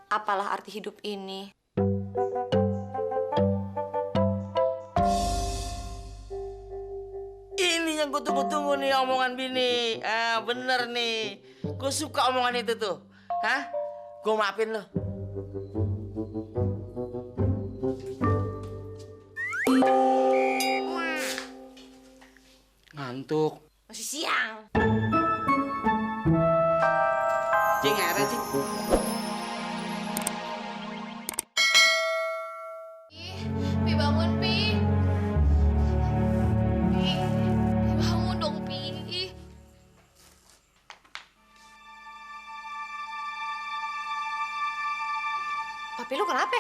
Apalah arti hidup ini? Ini yang gue tunggu-tunggu nih omongan bini. Ah, bener nih. Gue suka omongan itu tuh. Hah? Gue maafin lo. Ngantuk. Masih siang. Cing, airnya, Cing. Pi bangun, Pi. Pi bangun dong, Pi. Papi lu kenapa?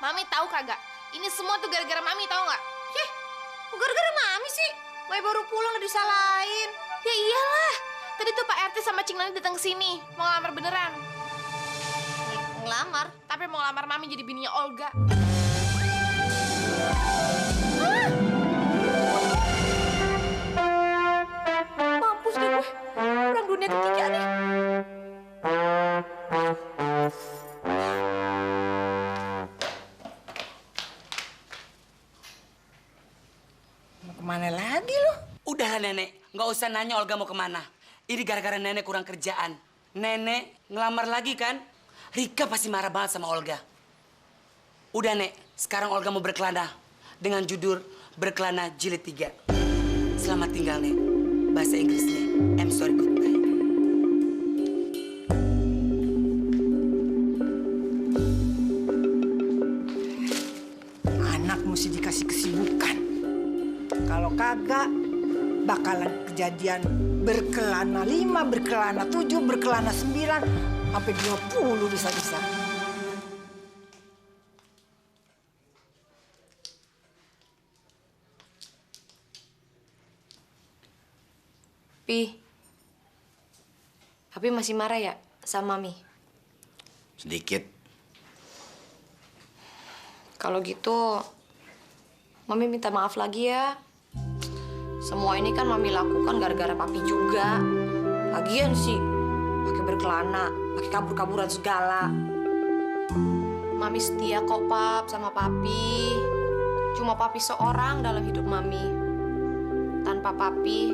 Mami tahu kagak? Ini semua tuh gara-gara Mami tahu nggak? Yeh, kok gara-gara Mami sih? Mai baru pulang udah disalahin. Ya iyalah. Tadi tuh Pak RT sama Cing Nani datang ke sini mau ngelamar beneran. Ngelamar? Tapi mau ngelamar Mami jadi bininya Olga. Mampus deh gue. Perang dunia ketiga nih. Mau kemana lagi lu? Udahlah nenek, nggak usah nanya Olga mau kemana. Ini gara-gara nenek kurang kerjaan. Nenek ngelamar lagi kan? Rika pasti marah banget sama Olga. Udah nek, sekarang Olga mau berkelana dengan judul Berkelana Jilid 3. Selamat tinggal nek. Bahasa Inggrisnya, I'm sorry goodbye. Anak mesti dikasih kesibukan. Kalau kagak, bakalan kejadian berkelana 5, berkelana 7, berkelana 9, sampai 20 bisa-bisa. Pi, Papi masih marah ya sama Mami? Sedikit. Kalau gitu, Mami minta maaf lagi ya. Semua ini kan Mami lakukan gara-gara Papi juga. Lagian sih, pakai berkelana, pakai kabur-kaburan segala. Mami setia kok, Pap, sama Papi. Cuma Papi seorang dalam hidup Mami. Tanpa Papi,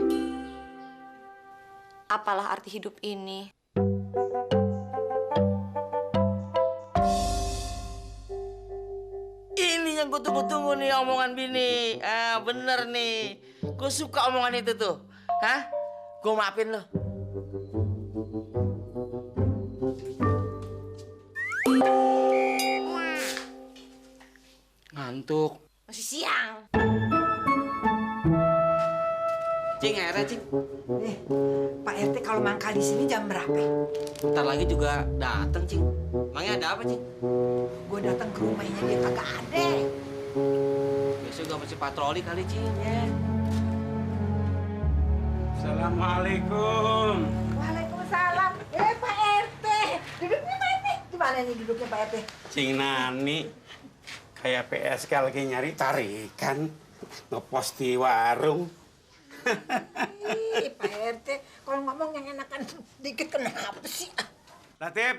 apalah arti hidup ini? Ini yang gue tunggu-tunggu nih omongan bini. Ah, bener nih. Gue suka omongan itu tuh. Hah? Gue maafin lo. Ngantuk. Masih siang. Cing, airnya, Cing. Nih, Pak RT kalau mangkal di sini jam berapa? Ntar lagi juga dateng, Cing. Emangnya ada apa, Cing? Gue datang ke rumahnya dia kagak ada. Besok juga masih patroli kali, Cing. Ya. Assalamualaikum. Waalaikumsalam. Pak RT. Duduknya Pak RT. Di mana nih duduknya Pak RT? Cing Nani. Kayak PSK lagi nyari tarikan. Ngepost di warung. Ih, Pak RT, kalau ngomong yang enakan dikit kenapa sih? Latif,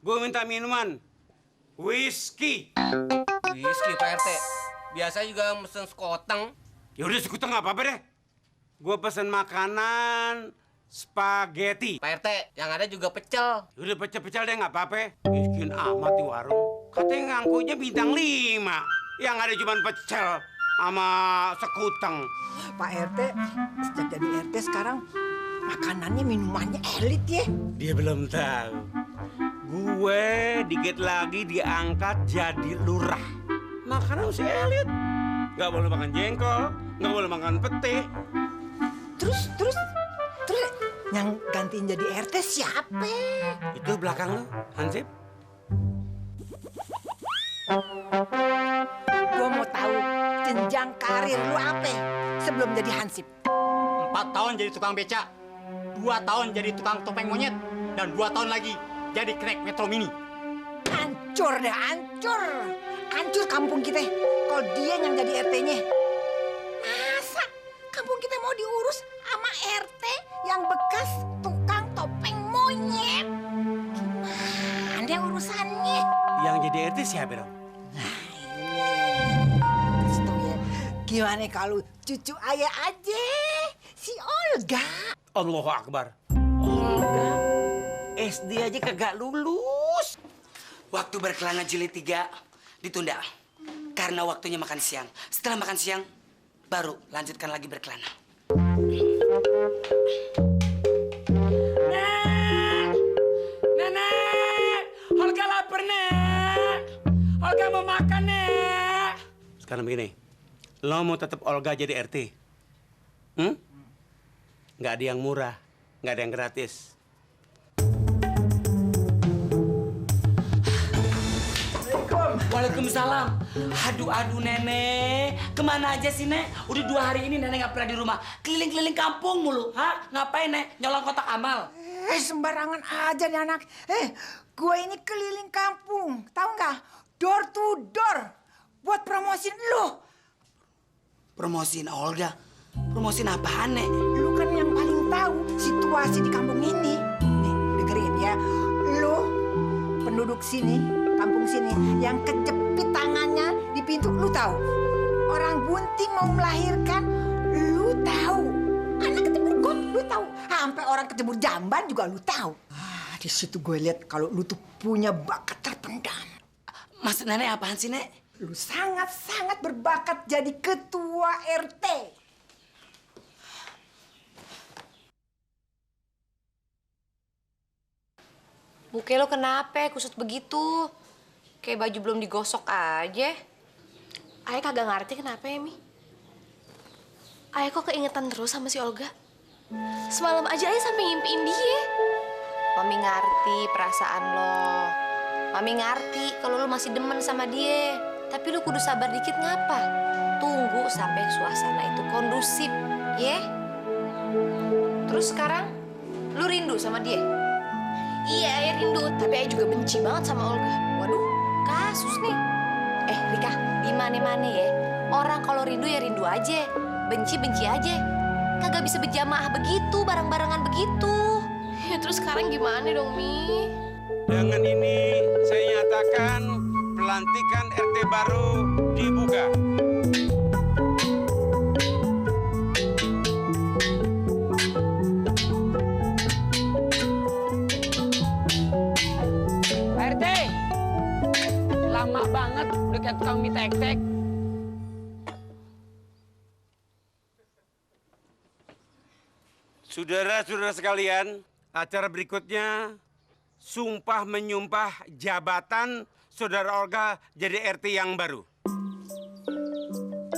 gue minta minuman. Whisky. Whisky, Pak RT. Biasa juga mesen sekoteng. Ya udah sekuteng nggak apa-apa deh. Gue pesen makanan spaghetti. Pak RT, yang ada juga pecel. Udah pecel-pecel deh nggak apa-apa. Bikin amat di warung. Katanya ngangkunya bintang 5. Yang ada cuma pecel sama sekuteng. Pak RT, sejak jadi RT sekarang makanannya, minumannya elit ya. Dia belum tahu. Gue dikit lagi diangkat jadi lurah. Makanan si elit. Gak boleh makan jengkol, gak boleh makan pete. Terus yang gantiin jadi RT siapa? Itu belakang lu, Hansip. Gua mau tahu jenjang karir lu apa sebelum jadi Hansip. 4 tahun jadi tukang beca, 2 tahun jadi tukang topeng monyet, dan 2 tahun lagi jadi kerek Metro Mini. Hancur deh, hancur. Hancur kampung kita kalau dia yang jadi RT-nya. Masa kampung kita mau diurus sama RT yang bekas tukang topeng monyet? Gimana urusannya? siapa dong? Kasih tau ya, gimana kalau cucu ayah aja, si Olga. Allahu Akbar. Olga, SD aja kagak lulus. Waktu berkelana jilid 3 ditunda. Karena waktunya makan siang. Setelah makan siang, baru lanjutkan lagi berkelana. Nenek! Olga lapar, Nek! Olga mau makan, Nek! Sekarang begini, lo mau tetap Olga jadi RT? Nggak ada yang murah, nggak ada yang gratis. Waalaikumsalam. Aduh, Nenek. Kemana aja sih, Nek? Udah 2 hari ini Nenek nggak pernah di rumah. Keliling-keliling kampung mulu. Hah? Ngapain, Nek? Nyolong kotak amal? Sembarangan aja nih anak. Gue ini keliling kampung, tahu nggak? Door to door, buat promosiin lu. Promosiin Olga? Promosiin apaan, Nek? Lu kan yang paling tahu situasi di kampung ini. Nih, dengerin ya. Lu penduduk sini, kampung sini, yang kejepit tangannya di pintu, lu tahu. Orang bunting mau melahirkan, lu tahu. Anak kecebur got, lu tahu. Sampai orang kecebur jamban juga lu tahu. Di situ gue lihat kalau lu tuh punya bakat terpendam. Maksud Nenek apaan sih, Nek? Lu sangat-sangat berbakat jadi ketua RT. Muka lo kenapa kusut begitu? Kayak baju belum digosok aja. Ayah kagak ngerti kenapa ya, Mi. Ayah kok keingetan terus sama si Olga? Semalam aja ayah sampai ngimpiin dia. Mami ngerti perasaan lo. Mami ngerti kalau lo masih demen sama dia. Tapi lo kudu sabar dikit ngapa? Tunggu sampai suasana itu kondusif, ya? Terus sekarang lo rindu sama dia? Iya, ayah rindu. Tapi ayah juga benci banget sama Olga. Waduh, kasus nih. Rika, di mana-mana ya. Orang kalau rindu ya rindu aja. Benci-benci aja. Kagak bisa berjamaah begitu, bareng-barengan begitu. Ya terus sekarang gimana dong, Mi? Dengan ini saya nyatakan pelantikan RT baru dibuka. Pak RT! Lama banget, udah kayak tukang mie tek-tek. Saudara-saudara sekalian, acara berikutnya sumpah menyumpah jabatan Saudara Olga jadi RT yang baru.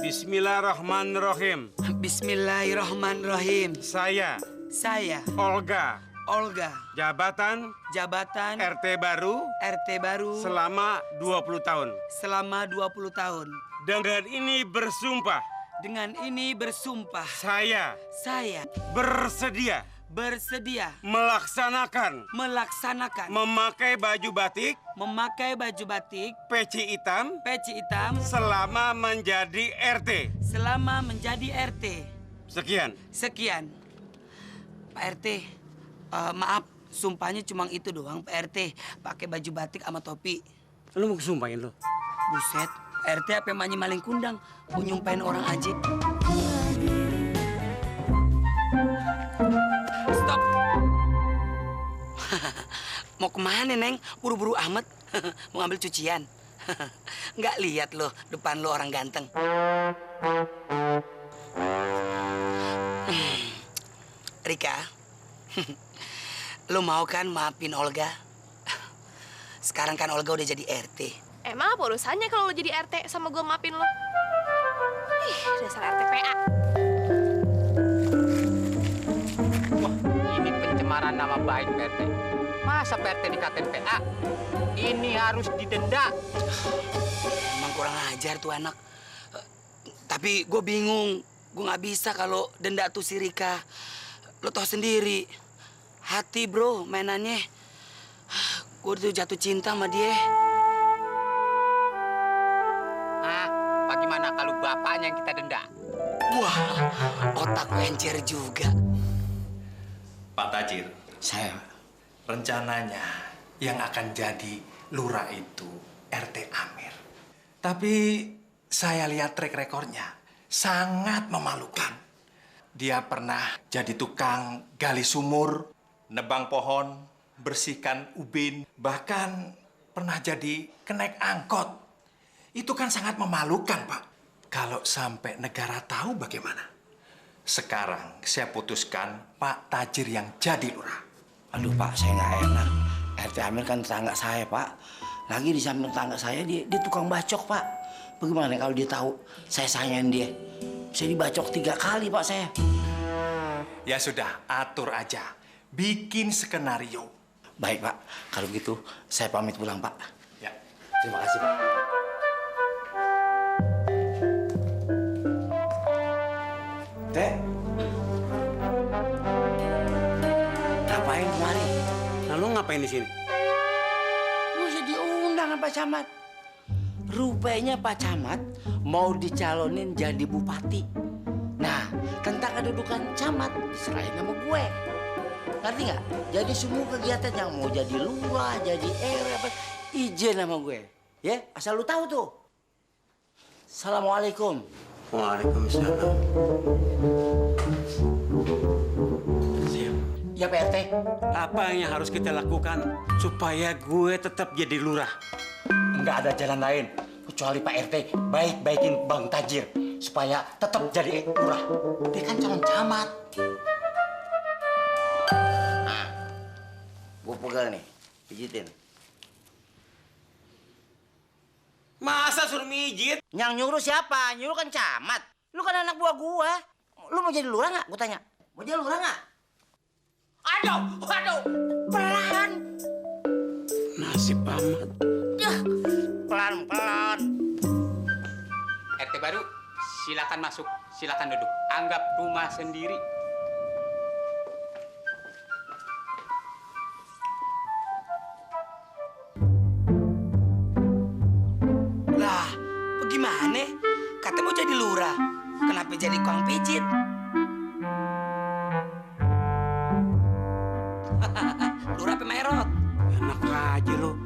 Bismillahirrahmanirrahim. Bismillahirrahmanirrahim. Saya, Olga, jabatan RT baru selama 20 tahun. Selama 20 tahun. Dengan ini bersumpah, Dengan ini bersumpah, saya bersedia melaksanakan memakai baju batik peci hitam selama menjadi RT. Sekian. Pak RT, maaf, sumpahnya cuma itu doang, Pak RT. Pakai baju batik sama topi. Lu mau kesumpahin lu? Buset, Pak RT apa manyi maling kundang? Mau nyumpahin orang aja. Stop. Mau kemana, Neng? Buru-buru amat. Mau ngambil cucian. Nggak lihat lo, depan lo orang ganteng. Rika, lo mau kan maafin Olga? Sekarang kan Olga udah jadi RT. Emang apa urusannya kalau lo jadi RT sama gue maafin lo? Ih, dasar RTPA. Wah, ini pencemaran nama baik PRT. Masa PRT dikatain PA? Ini harus didenda. Emang kurang ajar tuh anak. Tapi gue bingung. Gue nggak bisa kalau denda tuh si Rika. Lo tau sendiri. Hati bro mainannya. Gue tuh jatuh cinta sama dia. Ah, bagaimana kalau bapaknya yang kita denda? Wah, otak gue encer juga. Pak Tajir, Saya rencananya yang akan jadi lurah itu RT Amir. Tapi saya lihat track recordnya sangat memalukan. Dia pernah jadi tukang gali sumur, nebang pohon, bersihkan ubin, bahkan pernah jadi kenaik angkot. Itu kan sangat memalukan, Pak. Kalau sampai negara tahu bagaimana? Sekarang saya putuskan Pak Tajir yang jadi lurah. Aduh Pak, saya nggak enak. RT Amir kan tetangga saya Pak. Lagi di samping tetangga saya dia tukang bacok Pak. Bagaimana kalau dia tahu saya sayangin dia? Saya dibacok 3 kali Pak saya. Ya sudah, atur aja. Bikin skenario. Baik Pak, kalau gitu saya pamit pulang Pak. Ya. Terima kasih Pak. Teh. Ngapain kemari? Lalu ngapain di sini? Lu bisa diundang sama Pak Camat. Rupanya Pak Camat mau dicalonin jadi bupati. Nah, tentang kedudukan camat diserahin sama gue. Ngerti nggak? Jadi semua kegiatan yang mau jadi lurah, jadi RW, apa, izin sama gue. Ya, asal lu tahu tuh. Assalamualaikum. Waalaikumsalam. Siap. Ya Pak RT. Apa yang harus kita lakukan supaya gue tetap jadi lurah? Nggak ada jalan lain kecuali Pak RT baik-baikin Bang Tajir supaya tetap jadi lurah. Dia kan calon camat. Nah, gue pegang nih, pijitin. Masa suruh mijit? Yang nyuruh siapa? Nyuruh kan camat. Lu kan anak buah gua. Lu mau jadi lurah nggak? Gue tanya. Mau jadi lurah nggak? Aduh, pelan. Nasib amat. Pelan. RT baru, silakan masuk, silakan duduk. Anggap rumah sendiri. Lah, bagaimana? Kata mau jadi lurah, kenapa jadi tukang pijit? Lurah apa Maerot? Enak aja lo.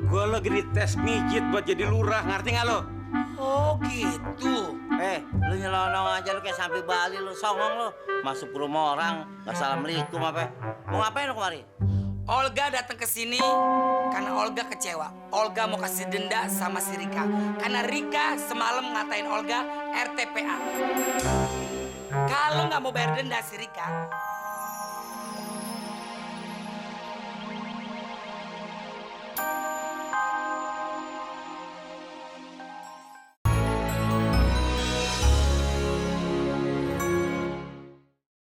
Gue lagi dites mijit buat jadi lurah, ngerti nggak lo? Oh gitu. Lu nyelonong aja lu kayak sampai Bali lu, songong lu. Masuk ke rumah orang, assalamualaikum apa? Mau ngapain lu kemari? Olga datang ke sini karena Olga kecewa. Olga mau kasih denda sama si Rika. Karena Rika semalam ngatain Olga RTPA. Kalau nggak mau bayar denda si Rika,